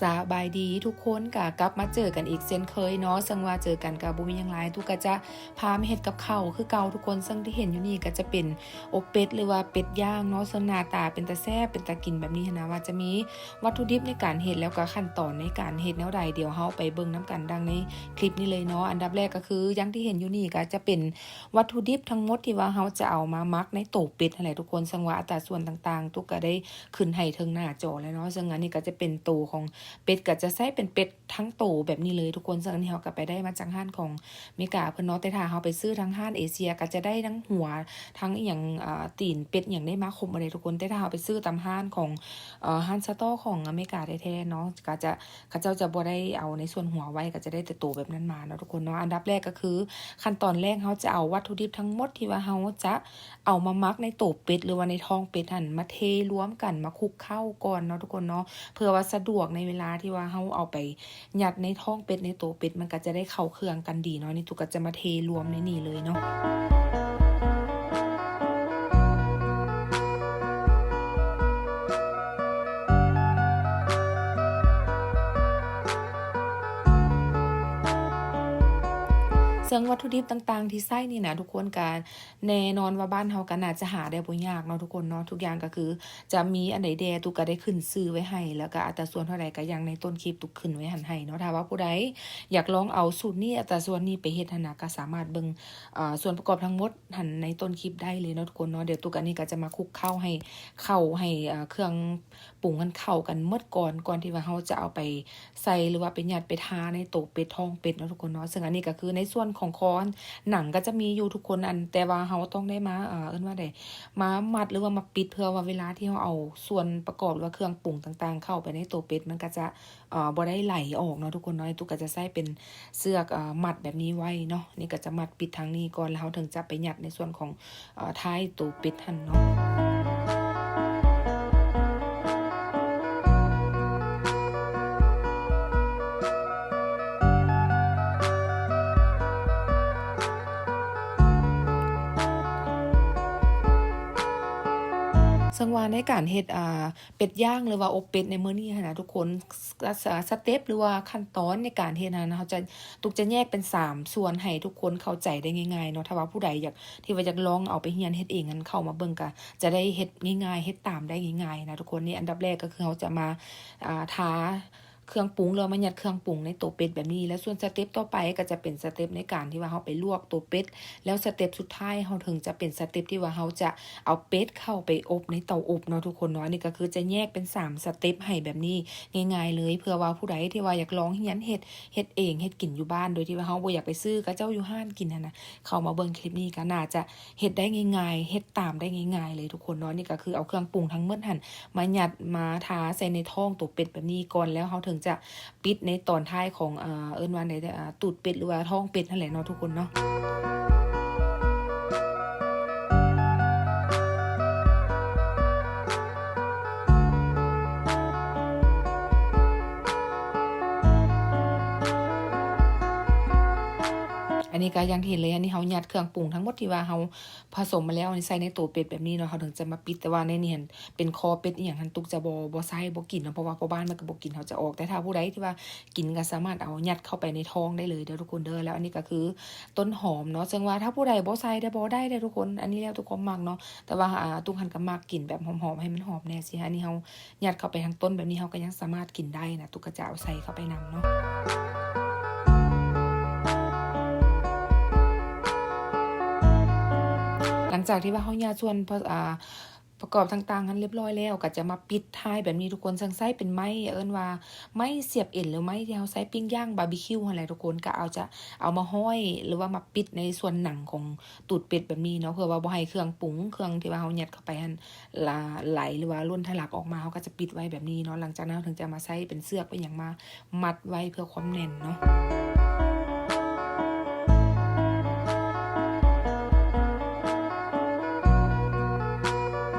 ສະບາຍດີທຸກຄົນ ກະກັບມາເຈີກັນອີກເຊັ່ນເຄີຍເນາະ. ເຊິ່ງວ່າເຈີກັນກະບໍ່ມີຫຍັງຫຼາຍ ຕຸກກະຈະພາມາເຮັດກັບເຂົ້າຄືເກົ່າທຸກຄົນ. ເຊິ່ງທີ່ເຫັນຢູ່ນີ້ກະຈະເປັນອົບເປັດ ຫຼືວ່າເປັດຍ່າງເນາະ. ເຊິ່ງໜ້າຕາເປັນຕາແຊບ ເປັນຕາກິນແບບນີ້ຫັ້ນນະ ວ່າຈະມີວັດຖຸດິບໃນການເຮັດ ແລ້ວກະຂັ້ນຕອນໃນການເຮັດແນວໃດ ດຽວເຮົາໄປເບິ່ງນຳກັນດັ່ງໃນຄລິບນີ້ເລີຍເນາະ. ອັນດັບແລກກະຄືຢ່າງທີ່ເຫັນຢູ່ນີ້ກະຈະເປັນ ວັດຖຸດິບທັງໝົດທີ່ວ່າເຮົາຈະເອົາມາໝັກໃນໂຕເປັດຫັ້ນແຫຼະທຸກຄົນ. ເຊິ່ງວ່າອັດຕາສ່ວນຕ່າງໆ ຕຸກກະໄດ້ຂຶ້ນໃຫ້ເທິງໜ້າຈໍແລ້ວເນາະ. ເຊິ່ງອັນນີ້ກະຈະເປັນໂຕຂອງເປັດ ກະຈະໃຊ້ເປັນເປັດທັງໂຕແບບນີ້ເລີຍທຸກຄົນ. ເຊິ່ງອັນນີ້ເຮົາກະໄປໄດ້ມາຈາກຮ້ານຂອງເມກາເພິ່ນເນາະ. ແຕ່ຖ້າເຮົາໄປຊື້ທາງຮ້ານເອເຊຍ ກະຈະໄຕີນງຫົວ ທັງອີ່ຫຍັງ ອາ ຕີນເປັດອີ່ຫຍັງໄດ້ມາຄົບໝົດເລີຍທຸກຄົນ. ແຕ່ຖ້າເຮົາໄປຊື້ຕາມຮ້ານຂອງ ເອີ ຮ້ານສະຕໍຂອງອາເມກາແທ້ໆເນາະ ກະຈະ ເຂົາເຈົ້າຈະບໍ່ໄດ້ເອົາໃນສ່ວນຫົວໄວ້ ກະຈະໄດ້ແຕ່ໂຕແບບນັ້ນມາເນາະທຸກຄົນເນາະ. ອັນດັບແລກກະຄື ຂັ້ນຕອນແລກເຮົາຈະເອົາວັດຖຸດິບທັງໝົດທີ່ວ່າເຮົາຈະເອົາມາໝັກໃນໂຕເປັດ ຫຼືວ່າໃນທ້ອງເປັດຫັ້ນ ມາເທລວມກັນ ມາຄຸກເຄົ້າກ່ອນເນາະທຸກຄົນເນາະ. ເພື່ອວ່າສະດວກໃນເວລາທີ່ວ່າເຮົາເອົາໄປຍັດໃນທ້ອງເປັດ ໃນໂຕເປັດ ມັນກະຈະໄດ້ເຂົ້າເຄື່ອງກັນດີເນາະ. ນີ້ຕຸກກະຈະມາເທລວມໃນນີ້ເລີຍເນາະ. ເຊິ່ງວັດຖຸດິບຕ່າງໆທີ່ໃຊ້ນີ້ນະທຸກຄົນ ກະແນ່ນອນວ່າບ້ານເຮົາກະໜ້າຈະຫາໄດ້ບໍ່ຍາກເນາະທຸກຄົນເນາະ. ທຸກຢ່າງກະຄືຈະມີອັນໃດແດ່ ຕຸກກະໄດ້ຂຶ້ນຊື່ໄວ້ໃຫ້ ແລ້ວກະອັດຕາສ່ວນເທົ່າໃດກະຢ່າງໃນຕົ້ນຄລິບ ຕຸກຂຶ້ນໄວ້ຫັ້ນໃຫ້ເນາະ. ຖ້າວ່າຜູ້ໃດຢາກລອງເອົາສູດນີ້ ອັດຕາສ່ວນນີ້ໄປເຮັດຫັ້ນນະ ກະສາມາດເບິ່ງ ເອີ ສ່ວນປະກອບທັງໝົດຫັ້ນໃນຕົ້ນຄລິບໄດ້ເລີຍເນາະທຸກຄົນເນາະ. ດຽວຕຸກກະນີ້ກະຈະມາຄຸກເຄົ້າໃຫ້ເຂົ້າ ໃຫ້ ເອີ ເຄື່ອງ ປຸງໃຫ້ເຂົ້າກັນໝົດກ່ອນ ກ່ອນທີ່ວ່າເຮົາຈະເອົາໄປໃສ່ ຫຼືວ່າໄປຍັດໄປທາໃນໂຕເປັດ ທ້ອງເປັດເນາະທຸກຄົນເນາະ. ເຊິ່ງອັນນີ້ກະຄືໃນສ່ວນຂອງຄໍໜັງກະຈະມີຢູ່ທຸກຄົນ ອັນ ແຕ່ວ່າເຮົາຕ້ອງໄດ້ມາ ເອີ ເອີ້ນວ່າໃດ ມາມັດ ຫຼືວ່າມາປິດ ເພື່ອວ່າເວລາທີ່ເຮົາເອົາສ່ວນປະກອບ ຫຼືວ່າເຄື່ອງປຸງຕ່າງໆເຂົ້າໄປໃນໂຕເປັດ ມັນກະຈະ ເອີ ບໍ່ໄດ້ໄຫຼອອກເນາະທຸກຄົນເນາະ. ຕຸກກະຈະໃຊ້ເປັນເຊືອກ ເອີ ມັດແບບນີ້ໄວ້ເນາະ. ນີ້ກະຈະມັດປິດທາງນີ້ກ່ອນ ແລ້ວເຮົາເຖິງຈະໄປຍັດໃນສ່ວນຂອງ ເອີ ທ້າຍໂຕເປັດຫັ້ນເນາະ. ເຊິ່ງວ່າໃນການເຮັດ ອ່າ ເປັດຍ່າງ ຫຼືວ່າອົບເປັດໃນມື້ນີ້ຫັ້ນນະທຸກຄົນ ສະ ສະເຕັບ ຫຼືວ່າຂັ້ນຕອນໃນການເຮັດຫັ້ນ ເຮົາຈະ ຕຸກຈະແຍກເປັນສາມສ່ວນໃຫ້ທຸກຄົນເຂົ້າໃຈໄດ້ງ່າຍໆເນາະ. ຖ້າວ່າຜູ້ໃດຢາກ ທີ່ວ່າຢາກລອງເອົາໄປຮຽນເຮັດເອງຫັ້ນ ເຂົ້າມາເບິ່ງກະຈະໄດ້ເຮັດງ່າຍໆ ເຮັດຕາມໄດ້ງ່າຍໆນະທຸກຄົນ. ນີ້ອັນດັບແລກກະຄືເຮົາຈະມາ ອ່າ ທາເຄື່ອງປຸງ ຫຼືວ່າມາຍັດເຄື່ອງປຸງໃນໂຕເປັດແບບນີ້ ແລ້ວສ່ວນສະເຕັບຕໍ່ໄປກະຈະເປັນສະເຕັບໃນການທີ່ວ່າເຮົາໄປລວກໂຕເປັດ ແລ້ວສະເຕັບສຸດທ້າຍເຮົາເຖິງຈະເປັນສະເຕັບທີ່ວ່າເຮົາຈະເອົາເປັດເຂົ້າໄປອົບໃນເຕົາອົບເນາະທຸກຄົນເນາະ. ອັນນີ້ກະຄືຈະແຍກເປັນສາມສະເຕັບໃຫ້ແບບນີ້ງ່າຍໆເລີຍ ເພື່ອວ່າຜູ້ໃດທີ່ວ່າຢາກລອງຮຽນເຮັດ ເຮັດເອງ ເຮັດກິນຢູ່ບ້ານ ໂດຍທີ່ວ່າເຮົາບໍ່ຢາກໄປຊື້ເຂົາເຈົ້າຢູ່ຮ້ານກິນຫັ້ນນະ ເຂົ້າມາເບິ່ງຄລິບນີ້ກະໜ້າຈະເຮັດໄດ້ງ່າຍໆ ເຮັດຕາມໄດ້ງ່າຍໆເລີຍທຸກຄົນເນາະ. ນີ້ກະຄືເອົາເຄື່ອງປຸງທັງໝົດຫັ້ນມາຍັດ ມາທາໃສ່ໃນທ້ອງໂຕເປັດແບບນີ້ກ່ອນ ແລ້ວເຮົາເຖິງຈະປິດໃນຕອນທ້າຍຂອງ ເອີ ເອີ້ນວ່າໃດ ອ່າ ຕູດເປັດ ຫຼືວ່າທ້ອງເປັດຫັ້ນແຫຼະເນາະທຸກຄົນເນາະ. ອັນນີ້ກະຢ່າງທີ່ເຫັນເລີຍ ອັນນີ້ເຮົາຍັດເຄື່ອງປຸງທັງໝົດທີ່ວ່າເຮົາ ປະສົມມາແລ້ວ ອັນນີ້ໃສ່ໃນໂຕເປັດແບບນີ້ເນາະ ເຮົາເຖິງຈະມາປິດ. ແຕ່ວ່າໃນນີ້ຫັ້ນເປັນຄໍເປັດອີ່ຫຍັງຫັ້ນ ຕຸກຈະບໍ່ ບໍ່ໃສ່ ບໍ່ກິນເນາະ ເພາະວ່າພໍ່ບ້ານມັນກະບໍ່ກິນ ເຮົາຈະອອກ. ແຕ່ຖ້າຜູ້ໃດທີ່ວ່າກິນກະສາມາດເອົາຍັດເຂົ້າໄປໃນທ້ອງໄດ້ເລີຍເດີທຸກຄົນເດີ. ແລ້ວອັນນີ້ກະຄືຕົ້ນຫອມເນາະ ເຊິ່ງວ່າຖ້າຜູ້ໃດບໍ່ໃສ່ໄດ້ບໍ່ໄດ້ເດີທຸກຄົນ ອັນນີ້ແລ້ວແຕ່ຄວາມມັກເນາະ. ແຕ່ວ່າ ອ່າ ຕຸກຫັ້ນກະມັກກິນແບບຫອມໆ ໃຫ້ມັນຫອມແດ່ຊີ້. ອັນນີ້ເຮົາ ຍັດເຂົ້າໄປທາງຕົ້ນແບບນີ້ ເຮົາກະຍັງສາມາດກິນໄດ້ນະ ຕຸກກະຈະເອົາໃສ່ເຂົ້າໄປນຳເນາະ. ຫຼັງຈາກທີ່ວ່າເຮົາຍັດສ່ວນ ອ່າ ປະກອບຕ່າງໆຫັ້ນຮຽບຮ້ອຍແລ້ວ ກະຈະມາປິດທ້າຍແບບນີ້ທຸກຄົນ. ເຊິ່ງໃຊ້ເປັນໄມ້ ເອີ້ນວ່າໄມ້ສຽບເອັນ ຫຼືໄມ້ທີ່ເຮົາໃຊ້ປີ້ງຍ່າງບາບີຄິວຫັ້ນແຫຼະທຸກຄົນ. ກະເອົາ ຈະເອົາມາຫ້ອຍ ຫຼືວ່າມາປິດໃນສ່ວນໜັງຂອງ ຕູດເປັດແບບນີ້ເນາະ ເພື່ອວ່າບໍ່ໃຫ້ເຄື່ອງປຸງ ເຄື່ອງທີ່ວ່າເຮົາຍັດເຂົ້າໄປຫັ້ນ ລະໄຫຼ ຫຼືວ່າລົ້ນທະລັກອອກມາ ເຮົາກະຈະປິດໄວ້ແບບນີ້ເນາະ. ຫຼັງຈາກນັ້ນເຮົາເຖິງຈະມາໃຊ້ເປັນເຊືອກເປັນຫຍັງມາມັດໄວ້ເພື່ອຄວາມແໜ້ນເນາະ.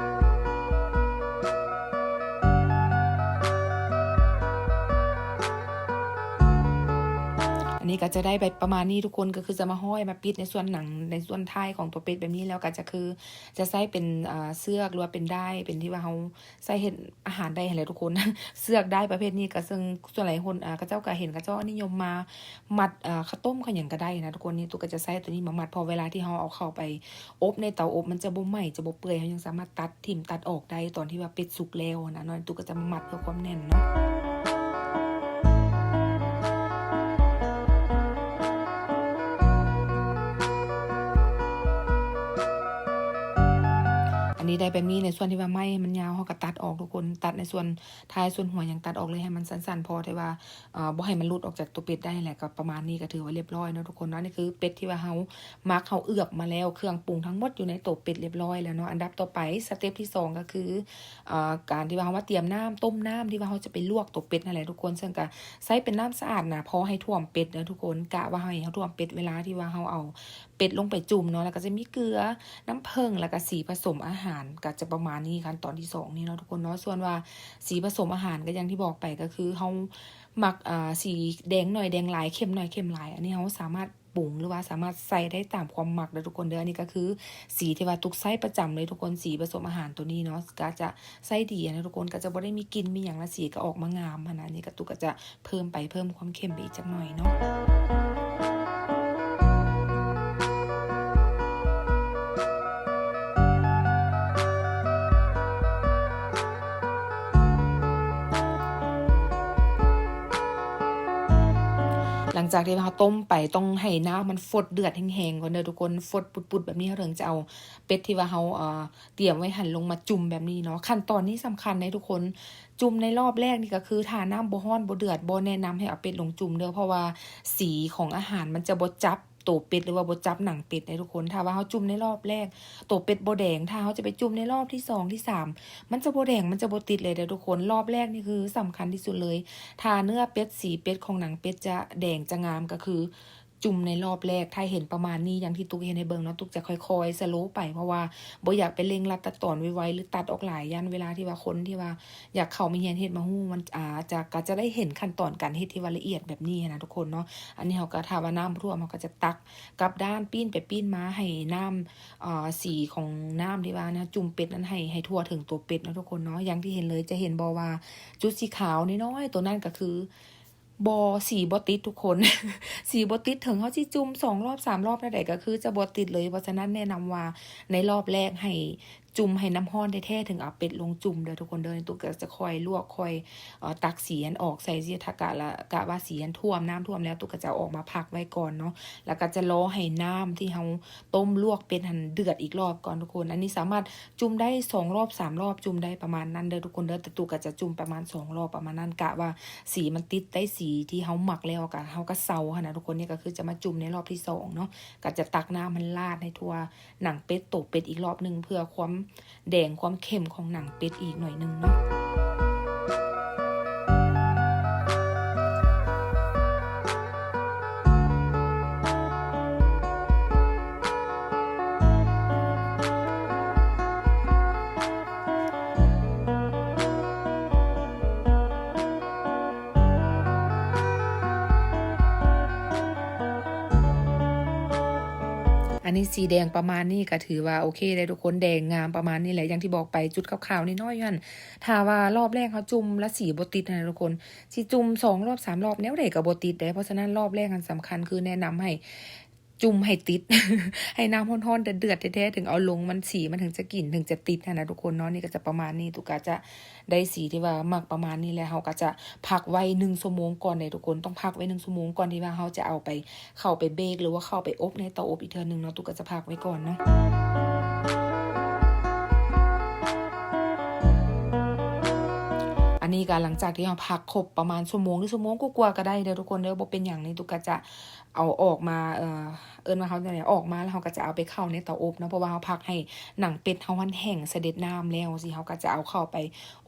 ອັນນີ້ ກໍຈະໄດ້ແບບປະມານນີ້ທຸກຄົນ ກໍຄືຈະມາຫ້ອຍມາປິດໃນສ່ວນໜັງ ໃນສ່ວນທ້າຍຂອງຕົວເປັດແບບນີ້ ແລ້ວກໍຈະຄືຈະໃຊ້ເປັນ ອ່າ ເຊືອກ ຫຼືວ່າເປັນດ້າຍ ເປັນທີ່ວ່າເຮົາໃຊ້ເຮັດອາຫານໄດ້ຫັ້ນແຫຼະທຸກຄົນ. ເຊືອກດ້າຍປະເພດນີ້ກໍເຊິ່ງສ່ວນຫຼາຍຄົນ ອ່າ ເຂົາເຈົ້າກໍເຫັນ ເຂົາເຈົ້ານິຍົມມາມັດ ອ່າ ເຂົ້າຕົ້ມເຂົ້າຫຍັງກໍໄດ້ນະທຸກຄົນ. ນີ້ຕຸກກໍຈະໃຊ້ຕົວນີ້ມາມັດ ເພາະເວລາທີ່ເຮົາເອົາເຂົ້າໄປ ອົບໃນເຕົາອົບ ມັນຈະບໍ່ໄໝ້ ຈະບໍ່ເປື່ອຍ ເຮົາຍັງສາມາດຕັດຖິ້ມຕັດອອກໄດ້ຕອນທີ່ວ່າເປັດສຸກແລ້ວຫັ້ນນະເນາະ. ຕຸກກໍຈະມາມັດເພື່ອຄວາມແໜ້ນເນາະ. ອັນນີ້ໄດ້ແບບນີ້ ໃນສ່ວນທີ່ວ່າໄມ້ມັນຍາວ ເຮົາກໍຕັດອອກທຸກຄົນ ຕັດໃນສ່ວນທ້າຍ ສ່ວນຫົວຫຍັງ ຕັດອອກເລີຍ ໃຫ້ມັນສັ້ນໆ ພໍທີ່ວ່າ ເອີ ບໍ່ໃຫ້ມັນຫຼຸດອອກຈາກຕົວເປັດໄດ້ແຫຼະ. ກໍປະມານນີ້ກໍຖືວ່າລຽບຮ້ອຍເນາະທຸກຄົນເນາະ. ນີ້ຄືເປັດທີ່ວ່າເຮົາໝັກ ເຮົາເອືອບມາແລ້ວ ເຄື່ອງປຸງທັງໝົດຢູ່ໃນໂຕເປັດລຽບຮ້ອຍແລ້ວເນາະ. ອັນດັບຕໍ່ໄປ ສະເຕັບທີສອງ ກໍຄື ເອີ ການທີ່ວ່າເຮົາມາຕຽມນ້ຳ ຕົ້ມນ້ຳທີ່ວ່າເຮົາຈະໄປລວກໂຕເປັດນັ້ນແຫຼະທຸກຄົນ. ເຊິ່ງກໍໃຊ້ເປັນນ້ຳສະອາດນະ ພໍໃຫ້ຖ້ວມເປັດເດີທຸກຄົນ. ກະວ່າໃຫ້ເຮົາຖ້ວມເປັດເວລາທີ່ວ່າເຮົາເອົາ ເປັດລົງໄປຈຸ່ມເນາະ ແລ້ວກໍຈະມີເກືອ ນ້ຳເຜິ້ງ ແລ້ວກໍສີປະສົມອາຫານ ກໍຈະປະມານນີ້ ຂັ້ນຕອນທີສອງນີ້ເນາະທຸກຄົນເນາະ. ສ່ວນວ່າສີປະສົມອາຫານກໍຢ່າງທີ່ບອກໄປ ກໍຄືເຮົາມັກ ອ່າ ສີແດງໜ້ອຍແດງຫຼາຍ ເຂັ້ມໜ້ອຍເຂັ້ມຫຼາຍ ອັນນີ້ເຮົາສາມາດປຸງ ຫຼືວ່າສາມາດໃສ່ໄດ້ຕາມຄວາມມັກເດີທຸກຄົນເດີ. ອັນນີ້ກໍຄືສີທີ່ວ່າຕຸກໃຊ້ປະຈຳເລີຍທຸກຄົນ ສີປະສົມອາຫານໂຕນີ້ເນາະ ກໍຈະໃຊ້ດີນະທຸກຄົນ ກໍຈະບໍ່ໄດ້ມີກິ່ນມີຫຍັງ ແລ້ວສີກໍອອກມາງາມຫັ້ນນະ. ອັນນີ້ກໍຕຸກກໍຈະ ເພີ່ມໄປ ເພີ່ມຄວາມເຂັ້ມໄປອີກຈັກໜ້ອຍເນາະ. ຫຼັງຈາກທີ່ວ່າເຮົາຕົ້ມໄປ ຕ້ອງໃຫ້ນ້ຳມັນຟົດເດືອດແຮງໆກ່ອນເດີທຸກຄົນ ຟົດປຸດໆແບບນີ້ ເຮົາເຖິງຈະເອົາເປັດທີ່ວ່າເຮົາ ເອີ ຕຽມໄວ້ຫັ້ນລົງມາຈຸ່ມແບບນີ້ເນາະ. ຂັ້ນຕອນນີ້ສຳຄັນເດ້ທຸກຄົນ ຈຸ່ມໃນລອບແລກນີ້ກໍຄືຖ້ານ້ຳບໍ່ຮ້ອນບໍ່ເດືອດ ບໍ່ແນະນຳໃຫ້ເອົາເປັດລົງຈຸ່ມເດີ ເພາະວ່າສີຂອງອາຫານມັນຈະບໍ່ຈັບໂຕເປັດ ຫຼືວ່າບໍ່ຈັບໜັງເປັດເດ້ທຸກຄົນ. ຖ້າວ່າເຮົາຈຸ່ມໃນລອບແລກ ໂຕເປັດບໍ່ແດງ ຖ້າເຮົາຈະໄປຈຸ່ມໃນລອບທີສອງ ທີສາມ ມັນຈະບໍ່ແດງ ມັນຈະບໍ່ຕິດເລີຍເດ້ທຸກຄົນ. ລອບແລກນີ້ຄືສຳຄັນທີ່ສຸດເລີຍ ຖ້າເນື້ອເປັດ ສີເປັດຂອງໜັງເປັດຈະແດງຈະງາມ ກໍຄື ຈຸ່ມໃນລອບແລກ ຖ້າເຫັນປະມານນີ້ ຢ່າງທີ່ຕຸກເຮັດໃຫ້ເບິ່ງເນາະ ຕຸກຈະຄ່ອຍໆສະໂລໄປ ເພາະວ່າບໍ່ຢາກໄປເລັ່ງລັດຕັດຕອນໄວໆ ຫຼືຕັດອອກຫຼາຍ ຢ້ານເວລາທີ່ວ່າຄົນທີ່ວ່າຢາກເຂົ້າມາຮຽນເຮັດມາຮູ້ ມັນ ອາດຈະ ກໍຈະໄດ້ເຫັນຂັ້ນຕອນການເຮັດທີ່ວ່າລະອຽດແບບນີ້ຫັ້ນນະທຸກຄົນເນາະ. ອັນນີ້ເຮົາກໍ ຖ້າວ່ານ້ຳຖ້ວມ ເຮົາກໍຈະຕັກກັບດ້ານ ປີ້ນໄປປີ້ນມາໃຫ້ນ້ຳ ອາ ສີຂອງນ້ຳທີ່ວ່ານະ ຈຸ່ມເປັດນັ້ນໃຫ້ ໃຫ້ທົ່ວເຖິງຕົວເປັດເນາະທຸກຄົນເນາະ. ຢ່າງທີ່ເຫັນເລີຍ ຈະເຫັນບໍ່ວ່າຈຸດສີຂາວນ້ອຍໆ ຕົວນັ້ນກໍຄື ບໍ່ ສີບໍ່ຕິດທຸກຄົນ ສີບໍ່ຕິດ ເຖິງເຮົາຊິຈຸ່ມສອງລອບສາມລອບແນວໃດກໍຄືຈະບໍ່ຕິດເລີຍ. ເພາະສະນັ້ນແນະນຳວ່າໃນລອບແລກໃຫ້ຈຸ່ມໃຫ້ນ້ຳຮ້ອນແທ້ໆ ເຖິງເອົາເປັດລົງຈຸ່ມເດີທຸກຄົນເດີ. ຕຸກກໍຈະຄ່ອຍລວກ ຄ່ອຍ ເອີ ຕັກສີຫັ້ນອອກໃສ່ ຊິ ຖ້າກະລະ ກະວ່າສີຫັ້ນຖ້ວມ ນ້ຳຖ້ວມແລ້ວ ຕຸກກໍຈະເອົາອອກມາພັກໄວ້ກ່ອນເນາະ ແລ້ວກໍຈະລໍໃຫ້ນ້ຳທີ່ເຮົາ ຕົ້ມລວກເປັດຫັ້ນເດືອດອີກລອບກ່ອນທຸກຄົນ. ອັນນີ້ສາມາດຈຸ່ມໄດ້ສອງລອບສາມລອບ ຈຸ່ມໄດ້ປະມານນັ້ນເດີທຸກຄົນເດີ. ແຕ່ຕຸກກໍຈະຈຸ່ມປະມານສອງລອບປະມານນັ້ນ ກະວ່າສີມັນຕິດໄດ້ສີທີ່ເຮົາມັກແລ້ວ ກະເຮົາກໍເຊົາຫັ້ນນະທຸກຄົນ. ນີ້ກໍຄືຈະມາຈຸ່ມໃນລອບທີສອງເນາະ ກໍຈະຕັກນ້ຳຫັ້ນລາດໃຫ້ທົ່ວໜັງເປັດ ໂຕເປັດອີກລອບໜຶ່ງ ເພື່ອຄວາມ ແດງຄວາມເຂັ້ມຂອງໜັງເປັດອີກໜ້ອຍໜຶ່ງເນາະ. ອັນນີ້ສີແດງປະມານນີ້ກໍຖືວ່າໂອເຄແລ້ວທຸກຄົນ ແດງງາມປະມານນີ້ແຫຼະ. ຢ່າງທີ່ບອກໄປ ຈຸດຂາວໆນ້ອຍໆຢູ່ຫັ້ນ ຖ້າວ່າລອບແລກເຮົາຈຸ່ມລະສີບໍ່ຕິດຫັ້ນນະທຸກຄົນ ຊິຈຸ່ມສອງລອບສາມລອບແນວໃດກໍບໍ່ຕິດເດ້. ເພາະສະນັ້ນລອບແລກຫັ້ນສຳຄັນ ຄືແນະນຳໃຫ້ຈຸ່ມໃຫ້ຕິດ ໃຫ້ນ້ຳຮ້ອນໆເດືອດໆແທ້ໆ ເຖິງເອົາລົງ ມັນ ສີມັນເຖິງຈະກິນ ເຖິງຈະຕິດຫັ້ນນະທຸກຄົນເນາະ. ນີ້ກໍຈະປະມານນີ້ ຕຸກກະຈະ ໄດ້ສີທີ່ວ່າມັກປະມານນີ້ແຫຼະ ເຮົາກໍຈະພັກໄວ້ໜຶ່ງຊົ່ວໂມງກ່ອນເດ້ທຸກຄົນ. ຕ້ອງພັກໄວ້ໜຶ່ງຊົ່ວໂມງກ່ອນທີ່ວ່າເຮົາຈະເອົາໄປ ເຂົ້າໄປເບກ ຫຼືວ່າເຂົ້າໄປອົບໃນເຕົາອົບອີກເທື່ອໜຶ່ງເນາະ. ຕຸກກໍຈະພັກໄວ້ກ່ອນເນາະ. ອັນນີ້ກໍຫຼັງຈາກທີ່ເຮົາພັກຄົບປະມານຊົ່ວໂມງ ຫຼື ຊົ່ວໂມງກວ່າໆກໍໄດ້ເດີທຸກຄົນເດີ ບໍ່ເປັນຫຍັງ. ນີ້ຕຸກກໍຈະ ເອົາອອກມາ ເອີ ເອີ້ນວ່າເຮົາຈັ່ງໃດ ອອກມາແລ້ວເຮົາກໍຈະເອົາໄປເຂົ້າໃນເຕົາອົບເນາະ ເພາະວ່າເຮົາພັກໃຫ້ໜັງເປັດເຮົາຫັ້ນແຫ້ງສະເດັດນ້ຳແລ້ວ ຊິເຮົາກໍຈະເອົາເຂົ້າໄປ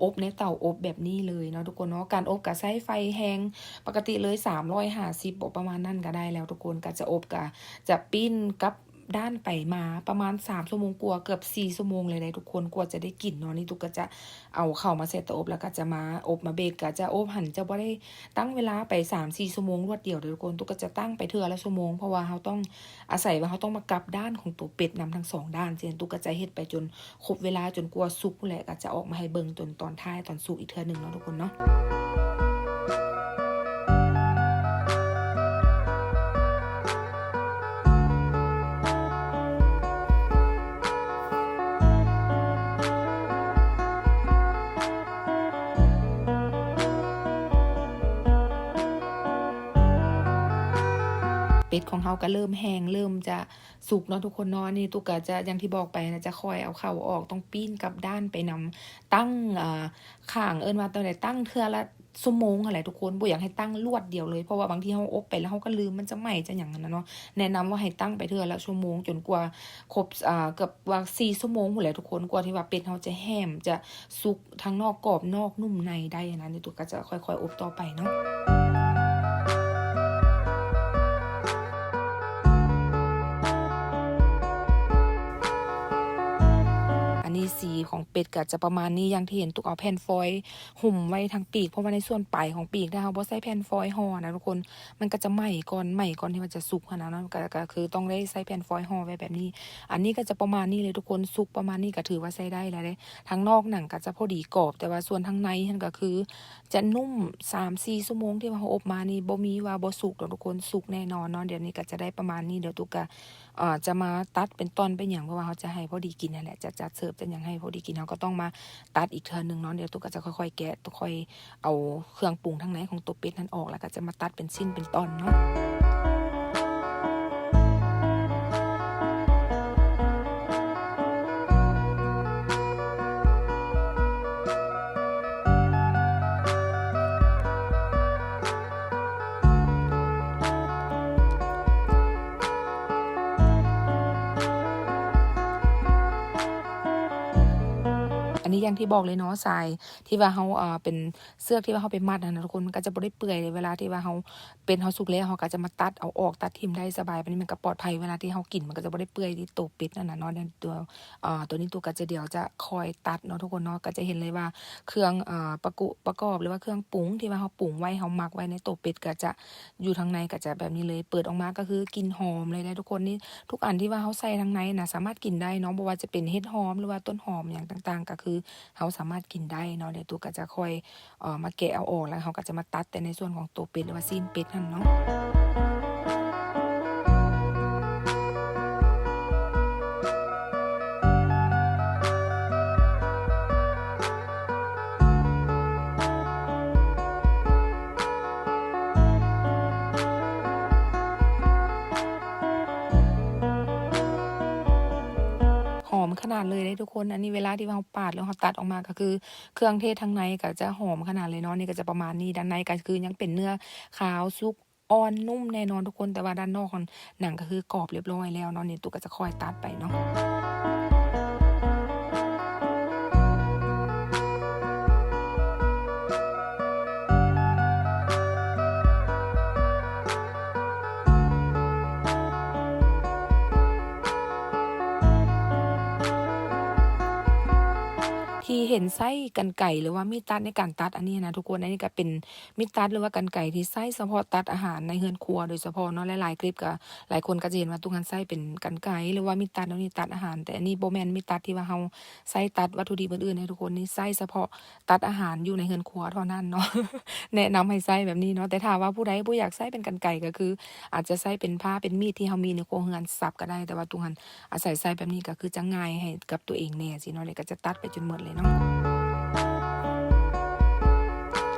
ອົບໃນເຕົາອົບແບບນີ້ເລີຍເນາະທຸກຄົນເນາະ. ການອົບກໍໃຊ້ໄຟແຮງປົກກະຕິເລີຍ ສາມຮ້ອຍຫ້າສິບບໍ ປະມານນັ້ນກໍໄດ້ແລ້ວທຸກຄົນ. ກໍຈະອົບ ກໍຈະປີ້ນກັບ ດ້ານໄປມາປະມານສາມຊົ່ວໂມງກວ່າ ເກືອບສີ່ຊົ່ວໂມງເລີຍເດ້ທຸກຄົນ ກວ່າຈະໄດ້ກິນເນາະ. ນີ້ຕຸກກະຈະເອົາເຂົ້າມາໃສ່ເຕົາອົບ ແລ້ວກະຈະມາອົບມາເບກ ກະຈະອົບຫັ້ນ ຈະບໍ່ໄດ້ຕັ້ງເວລາໄປສາມສີ່ຊົ່ວໂມງລວດດຽວເດ້ທຸກຄົນ. ຕຸກກະຈະຕັ້ງໄປເທື່ອລະຊົ່ວໂມງ ເພາະວ່າເຮົາຕ້ອງ ອາໄສວ່າເຮົາຕ້ອງມາກັບດ້ານຂອງໂຕເປັດນຳທັງສອງດ້ານ ເຊັ່ນ ຕຸກກະຈະເຮັດໄປຈົນຄົບເວລາ ຈົນກວ່າສຸກພຸ້ນແຫຼະ ກະຈະອອກມາໃຫ້ເບິ່ງຈົນຕອນທ້າຍ ຕອນສຸກອີກເທື່ອໜຶ່ງເນາະທຸກຄົນເນາະ. ເປັດຂອງເຮົາກະເລີ່ມແຫ້ງ ເລີ່ມຈະສຸກເນາະທຸກຄົນເນາະ. ອັນນີ້ຕຸກກະຈະ ຢ່າງທີ່ບອກໄປນະ ຈະຄ່ອຍເອົາເຂົ້າອອກ ຕ້ອງປີ້ນກັບດ້ານໄປນຳ ຕັ້ງ ເອີ ຂ້າງ ເອີ້ນວ່າຕົວໃດ ຕັ້ງເທື່ອລະຊົ່ວໂມງຫັ້ນແຫຼະທຸກຄົນ ບໍ່ຢາກໃຫ້ຕັ້ງລວດດຽວເລີຍ ເພາະວ່າບາງທີເຮົາອົບໄປແລ້ວເຮົາກະລືມ ມັນຈະໄໝ້ຈະຫຍັງຫັ້ນນະເນາະ. ແນະນຳວ່າໃຫ້ຕັ້ງໄປເທື່ອລະຊົ່ວໂມງ ຈົນກວ່າຄົບ ເອີ ເກືອບວ່າສີ່ຊົ່ວໂມງພຸ້ນແຫຼະທຸກຄົນ ກວ່າທີ່ວ່າເປັດເຮົາຈະແຫ້ມ ຈະສຸກ ທັງນອກກອບນອກນຸ້ມໃນໄດ້ຫັ້ນນະ. ນີ້ຕຸກກະຈະຄ່ອຍໆອົບຕໍ່ໄປເນາະ. ອັນນີ້ສີຂອງເປັດກະຈະປະມານນີ້ ຢ່າງທີ່ເຫັນ ຕຸກເອົາແຜ່ນຟອຍຫຸ້ມໄວ້ທາງປີກ ເພາະວ່າໃນສ່ວນປາຍຂອງປີກ ຖ້າເຮົາບໍ່ໃສ່ແຜ່ນຟອຍຫໍ່ນະທຸກຄົນ ມັນກະຈະໄໝ້ກ່ອນ ໄໝ້ກ່ອນທີ່ວ່າຈະສຸກຫັ້ນນະເນາະ. ກະ ກະຄືຕ້ອງໄດ້ໃສ່ແຜ່ນຟອຍຫໍ່ໄວ້ແບບນີ້. ອັນນີ້ກະຈະປະມານນີ້ເລີຍທຸກຄົນ ສຸກປະມານນີ້ກະຖືວ່າໃຊ້ໄດ້ແລ້ວເດ້. ທາງນອກໜັງກະຈະພໍດີກອບ ແຕ່ວ່າສ່ວນທາງໃນຫັ້ນກະຄືຈະນຸ້ມ ສາມສີ່ຊົ່ວໂມງທີ່ວ່າເຮົາອົບມານີ້ ບໍ່ມີວ່າບໍ່ສຸກດອກທຸກຄົນ ສຸກແນ່ນອນເນາະ. ດຽວນີ້ກະຈະໄດ້ປະມານນີ້ ດຽວຕຸກກະ ເອີ ຈະມາຕັດເປັນຕ່ອນເປັນຫຍັງ ເພາະວ່າເຮົາຈະໃຫ້ພໍດີກິນຫັ້ນແຫຼະ ຈະຈັດເສີບຈະຫຍັງໃຫ້ພໍດີກິນ ເຮົາກະຕ້ອງມາຕັດອີກເທື່ອໜຶ່ງເນາະ. ດຽວຕຸກກະຈະຄ່ອຍໆແກະ ຕຸກຄ່ອຍ ເອົາເຄື່ອງປຸງທາງໃນຂອງໂຕເປັດຫັ້ນອອກ ແລ້ວກະຈະມາຕັດເປັນຊິ້ນເປັນຕ່ອນເນາະ. ອັນນີ້ຢ່າງທີ່ບອກເລີຍເນາະ ສາຍ ທີ່ວ່າເຮົາ ເອີ ເປັນເຊືອກທີ່ວ່າເຮົາໄປມັດຫັ້ນນະທຸກຄົນ ມັນກະຈະບໍ່ໄດ້ເປື່ອຍເດ ເວລາທີ່ວ່າເຮົາ ເປັດເຮົາສຸກແລ້ວ ເຮົາກະຈະມາຕັດເອົາອອກ ຕັດຖິ້ມໄດ້ສະບາຍ ບາດນີ້ມັນກະປອດໄພ ເວລາທີ່ເຮົາກິນ ມັນກະຈະບໍ່ໄດ້ເປື່ອຍທີ່ໂຕເປັດຫັ້ນນະເນາະ. ຕົວ ເອີ ຕົວນີ້ຕຸກກະຈະ ດຽວຈະຄ່ອຍຕັດເນາະທຸກຄົນເນາະ. ກະຈະເຫັນເລີຍວ່າເຄື່ອງ ເອີ ປະກຸ ປະກອບ ຫຼືວ່າເຄື່ອງປຸງທີ່ວ່າເຮົາປຸງໄວ້ ເຮົາໝັກໄວ້ໃນໂຕເປັດ ກະຈະ ຢູ່ທາງໃນກະຈະແບບນີ້ເລີຍ ເປີດອອກມາກະຄືກິ່ນຫອມເລີຍເດ້ທຸກຄົນ. ນີ້ທຸກອັນທີ່ວ່າເຮົາໃສ່ທາງໃນນະ ສາມາດກິນໄດ້ເນາະ ບໍ່ວ່າຈະເປັນເຫັດຫອມ ຫຼືວ່າຕົ້ນຫອມຫຍັງຕ່າງໆ ກະຄືເຮົາສາມາດກິນໄດ້ເນາະ. ດຽວຕຸກກະຈະຄ່ອຍ ເອີ ມາແກະເອົາອອກ ແລ້ວເຮົາກະຈະມາຕັດແຕ່ໃນສ່ວນຂອງໂຕເປັດ ຫຼືວ່າຊີ້ນເປັດຫັ້ນເນາະ. ຫອມຂະໜາດເລີຍເດ້ທຸກຄົນ. ອັນນີ້ເວລາທີ່ວ່າເຮົາປາດ ຫຼືເຮົາຕັດອອກມາ ກະຄືເຄື່ອງເທດທາງໃນກະຈະຫອມຂະໜາດເລີຍເນາະ. ນີ້ກະຈະປະມານນີ້ ດ້ານໃນກະຄືຍັງເປັນເນື້ອຂາວສຸກ ອ່ອນນຸ້ມແນ່ນອນທຸກຄົນ ແຕ່ວ່າດ້ານນອກຫັ້ນ ໜັງກະຄືກອບລຽບຮ້ອຍແລ້ວເນາະ. ນີ້ຕຸກກະຈະຄ່ອຍຕັດໄປເນາະ. ທີ່ເຫັນໃຊ້ກັນໄກ ຫຼືວ່າມີດຕັດໃນການຕັດອັນນີ້ນະທຸກຄົນ ອັນນີ້ກະເປັນ ມີດຕັດ ຫຼືວ່າກັນໄກທີ່ໃຊ້ສະເພາະຕັດອາຫານໃນເຮືອນຄົວໂດຍສະເພາະເນາະ. ຫຼາຍໆຄລິບກະ ຫຼາຍຄົນກະຈະເຫັນວ່າຕຸກຫັ້ນໃຊ້ເປັນກັນໄກ ຫຼືວ່າມີດຕັດແນວນີ້ຕັດອາຫານ ແຕ່ອັນນີ້ບໍ່ແມ່ນມີດຕັດທີ່ວ່າເຮົາໃຊ້ຕັດວັດຖຸດິບອື່ນໆເດ້ທຸກຄົນ. ນີ້ໃຊ້ສະເພາະຕັດອາຫານຢູ່ໃນເຮືອນຄົວເທົ່ານັ້ນເນາະ. ແນະນຳໃຫ້ໃຊ້ແບບນີ້ເນາະ. ແຕ່ຖ້າວ່າຜູ້ໃດບໍ່ຢາກໃຊ້ເປັນກັນໄກ ກະຄືອາດຈະໃຊ້ເປັນພ້າເປັນມີດທີ່ເຮົາມີໃນຄົວເຮືອນສັບກະໄດ້ ແຕ່ວ່າຕຸກຫັ້ນ ອາໄສໃຊ້ແບບນີ້ກະຄືຈະງ່າຍໃຫ້ກັບຕົວເອງແດ່ຊີ້ເນາະ. ແລ້ວກະຈະຕັດໄປຈົນໝົດເລີຍເນາະ.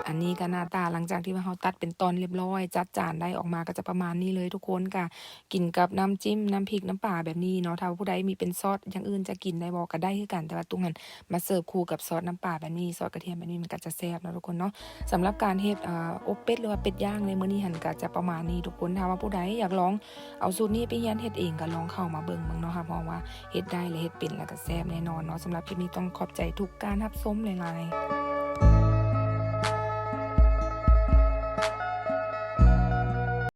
ອັນນີ້ກະໜ້າຕາຫຼັງຈາກທີ່ວ່າເຮົາຕັດເປັນຕອນລຽບຮ້ອຍ ຈັດຈານໄດ້ອອກມາກະຈະປະມານນີ້ເລີຍທຸກຄົນ. ກະກິນກັບນ້ຳຈິ້ມ ນ້ຳພິກ ນ້ຳປາແບບນີ້ເນາະ. ຖ້າວ່າຜູ້ໃດມີເປັນຊອດຢ່າງອື່ນຈະກິນໄດ້ບໍ່ກະໄດ້ຄືກັນ ແຕ່ວ່າຕຸກຫັ້ນມາເສີບຄູ່ກັບຊອດນ້ຳປາແບບນີ້ ຊອດກະທຽມແບບນີ້ ມັນກະຈະແຊບເນາະທຸກຄົນເນາະ. ສຳລັບການເຮັດ ເອີ ອົບເປັດ ຫຼືວ່າເປັດຍ່າງໃນມື້ນີ້ຫັ້ນກະຈະປະມານນີ້ທຸກຄົນ. ຖ້າວ່າຜູ້ໃດຢາກລອງ ເອົາສູດນີ້ໄປຮຽນເຮັດເອງກະລອງເຂົ້າມາເບິ່ງເບິ່ງເນາະ ຮັບຮອງວ່າເຮັດໄດ້ ແລະ ເຮັດເປັນ ແລະ ກະແຊບແນ່ນອນເນາະ. ສຳລັບຄລິບນີ້ຕ້ອງຂອບໃຈທຸກການຮັບຊົມຫຼາຍໆ.